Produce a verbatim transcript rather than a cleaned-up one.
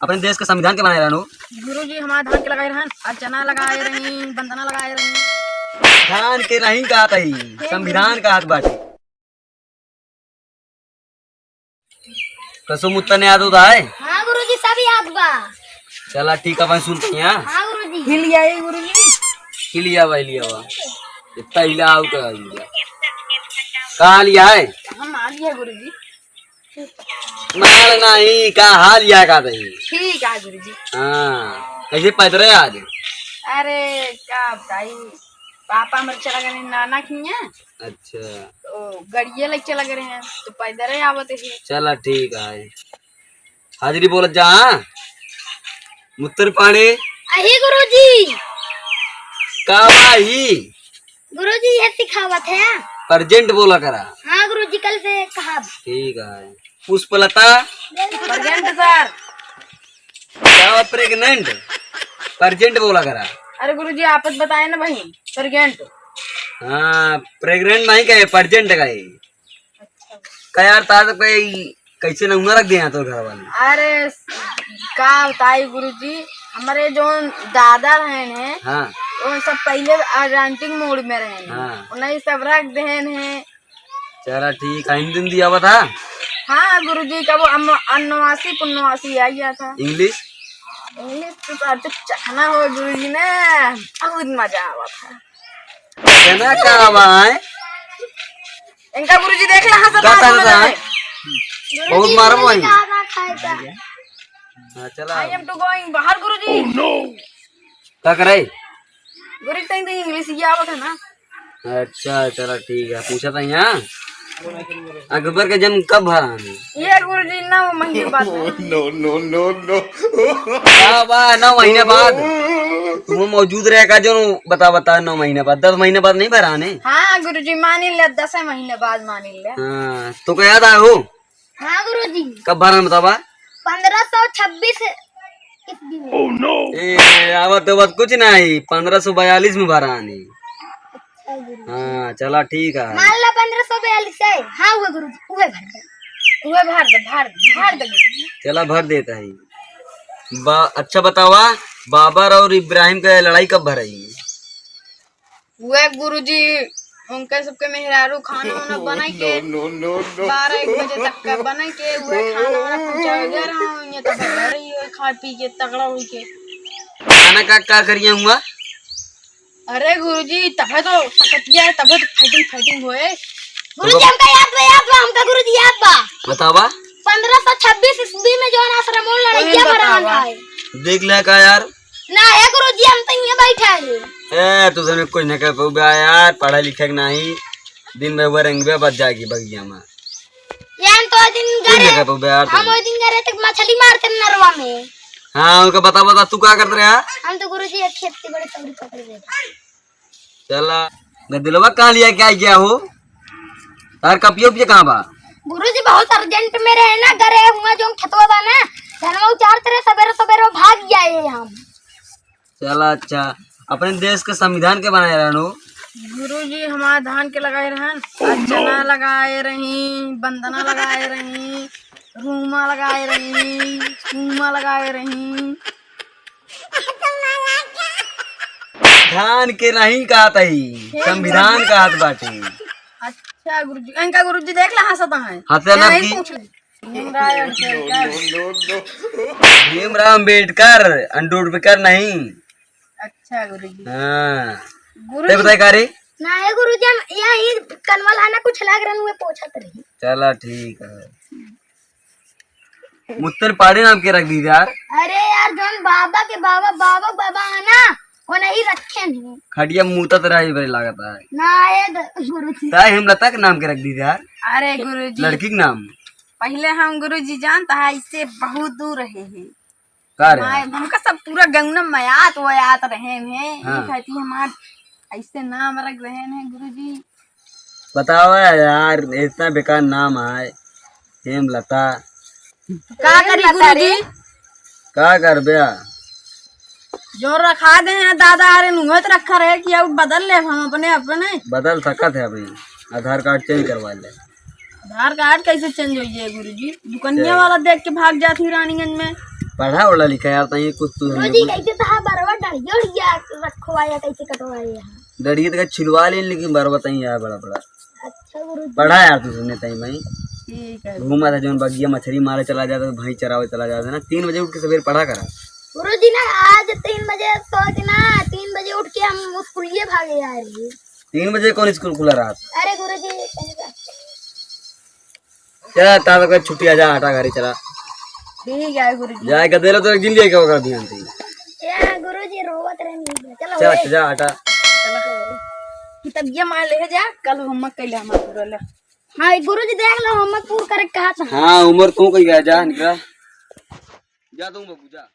अपने देश के संविधान के बनाए रहन हो। गुरुजी, हमार धान के लगाए रहन, और चना लगाए रही, बंदना लगाए रही। धान के नहीं कहत ही, संविधान कहत बाटे। कसो मुत्ता ने याद होता है? हाँ गुरुजी, सब याद बा। चला ठीक, अपन सुनते हैं, हाँ? हाँ गुरुजी। हिल आए गुरुजी। हिल आवा, हिल आवा। इतना हिला आओ तो हिल आवा। कहाँ लिया है? हम आ लिया गुरुजी। माल नहीं, का हाल या का दही? ठीक है गुरुजी। हाँ, कैसे पैदल है आज? अरे, का बताई, पापा हमरे चला गए नाना खिया। अच्छा। तो गड़िया लेके चला गए हैं, तो पैदल ही आवत है। चला ठीक है, हाजिरी बोलत जा, हाँ? मुत्तर पाड़े। अही गुरुजी। का बा ही? गुरुजी, ये सिखावत है। Present बोला करा। हाँ गुरुजी, कल से कहा। ठीक है। पुष्पलता। Present sir। का बा pregnant? Present बोला करा। अरे गुरुजी, आपत बताए ना भाई, present। हाँ, pregnant नहीं कहे, present कहे। का यार, तार तो कोई कैसे नमूना रख दिया तो घर वाले? अरे, का बताई गुरुजी, हमरे जोन दादा रहन हैं, हाँ। वो सब पहले अर्जेंटिक mood में रहन हैं। हाँ। उन्हें सब रख देहन हैं। चला ठीक है, हिंदी हिंदी आवत है? हाँ गुरुजी, कबो अम-, अन्नवासी पुन्नवासी आ गया था। English? English तो, तो चखना हो गुरुजी ने, बहुत मजा आवत है। चखना का आवा है? इनका गुरुजी देख ला, हंसत का हंसत करत है? है। बहुत मारम वही। का ना खाए का? हाँ, चला। I am to going बाहर गुरुजी। का करे? गुरुजी, तनी तो English ही आवत है ना? अच्छा, चला ठीक है, पूछा था यहाँ। अकबर का जन्म कब भरा है? ये गुरुजी नौ महीने बाद है। No, no, no, no। का बा, नौ महीने बाद? तू मौजूद रहे का जो बता, बता, नौ महीने बाद, दस महीने बाद नहीं भरा ने? हाँ गुरुजी, मानी ले, दस महीने बाद मानी ले। हाँ, तो का याद आयो? हाँ गुरुजी। कब भरा बतावा? पन्द्रह सौ छब्बीस ईस्वी में। ए, आवत तो बात कुछ नहीं, पन्द्रह सौ बयालीस में भरा ने। अच्छा गुरुजी। हाँ, चला ठीक है। मान ला पन्द्रह सौ बयालीस है। हाँ, उहे गुरुजी, उहे भर दे। उहे भर दे, भर दे, भर दे गुरुजी। चला भर देता है। बा-, अच्छा बतावा, बाबर और इब्राहिम का लड़ाई कब भराई? उहे गुरुजी, उनके सबके मेहरारू खाना वाना बनाई के No, no, no, no। बारह एक बजे तक का बनाई के उहे खाना वाना पहुँचावे गए रहा, ये तब घर ही है, खा पी के तगड़ा हुई के। खाना का, का करिए हुआ? अरे गुरुजी, तबे तो सकतिया है, तबे तो fighting, fighting होए। गुरुजी, हमका याद बा, याद बा, हमका गुरुजी याद बा। बतावा। पन्द्रह सौ छब्बीस ईस्वी में जौन आश्रम में लड़ाइया भरान बतावा। है। देख ले का यार? ना है गुरुजी, हम तो इहाँ बैठा है। ए, तू सने कुछ नहीं कर पाऊबा यार, पढ़ा लिखा के नहीं, दिन भर वो रंगबे बच जाएगी बगिया में। यार तो दिन कुछ नहीं गरे, कर पाऊबा यार हम तू। वो दिन गरे तक मछली मारते नरवा में। हाँ, उनका बता, बता, तू का करत रहा? हम तो गुरुजी एक खेत के बड़े सगरी पकड़ गए। चला, गदिलवा कहाँ लिया के आ गया हो? तार कपिया उपिया कहाँ बा? गुरुजी बहुत urgent में रहे ना, गरे हुआ जो खेतवा बा ना, धनवा उचारत रहे, सबेरे सबेरे भाग गया ये हम। चला अच्छा, अपने देश के संविधान के बनाए रहन हो? गुरुजी हमार धान के लगाए रहन, और चना लगाए रही, बंदना लगाए रही, रूमा लगाए रही, सूमा लगाए रही। धान के नहीं कहत ही, संविधान कहत बाटे। अच्छा गुरुजी, इनका गुरुजी देख ला हंसत है। हंसे ना नहीं की? पूछ ले। भीमराव अंबेडकर। भीमराव अंबेडकर, अंडोडकर नहीं। अच्छा गुरुजी। हाँ। गुरुजी। ते बताए का रे? ना है गुरुजी, हम यही कनवा लाना कुछ लाग रहन हुए पोछत रही। चला ठीक है। मुत्तर पाड़े नाम के रख दी यार। अरे यार, जौन बाबा के बाबा, बाबा, बाबा है ना, वो नहीं रखे नहीं। खटिया मूतत रहे बरे लागत है। ना, ये द-, गुरुजी। ताई हेमलता के नाम के रख दी यार। अरे गुरुजी। लड़की के नाम। पहले हम गुरुजी जानता है, इससे बहुत दूर रहे हैं। का रे? माय, हमका सब पूरा गौना मयात वयात रहे हैं। हाँ। ये खाती हमार ऐसे नाम रख रहे हैं गुरुजी। बतावा यार, इतना बेकार नाम है, हेमलता। का करी हेमलता गुरुजी? रे। का करबे? जो रखा दे हैं दादा, अरे नुहत रखा रहे कि अब बदल ले हम अपने, अपने। बदल सकत है अभी, आधार कार्ड change करवा ले। आधार कार्ड कैसे change हो जाए गुरुजी? दुकनिया चल। वाला देख के भाग जात ही रानीगंज में। पढ़ा ओढ़ा लिखा यार, तई कुछ तू गुरुजी, कैसे तहा बरवा डढ़िया उढ़िया रखवाया, कैसे कटवाए यहाँ? डढ़िया तो छिलवा लेन, लेकिन बरवा तई यार बड़ा बड़ा। अच्छा गुरुजी। पढ़ा यार तू सुने तई मैं। ठीक है। घूमा था जौन बगिया मछरी मारे चला जाता, भैंस चरावे चला जाता ना, तीन बजे उठ के सवेरे पढ़ा करा। गुरुजी ना, आज तीन बजे सो के ना, तीन बजे उठ के हम स्कूलिए भागे आ रही। तीन बजे कौन स्कूल खुला रहा? अरे गुरुजी, कहीं का चला, तार तक छुट्टी आ जा, हटा घरे चला। ठीक है गुरुजी। जाए का देलो तो गिन जाए का ओकरा ध्यान से। ए गुरुजी, रोवत रहे नहीं, चलो चला, ए। जा, हटा। चलो। किताबिया मार ले जा, कल होमवर्क कैले हमार पूरा ले। हाँ गुरुजी, देख लो, होमवर्क पूरा करे कहा था। हाँ, होमवर्क तू कही गया, जा निकला। जा तू बाबू, जा।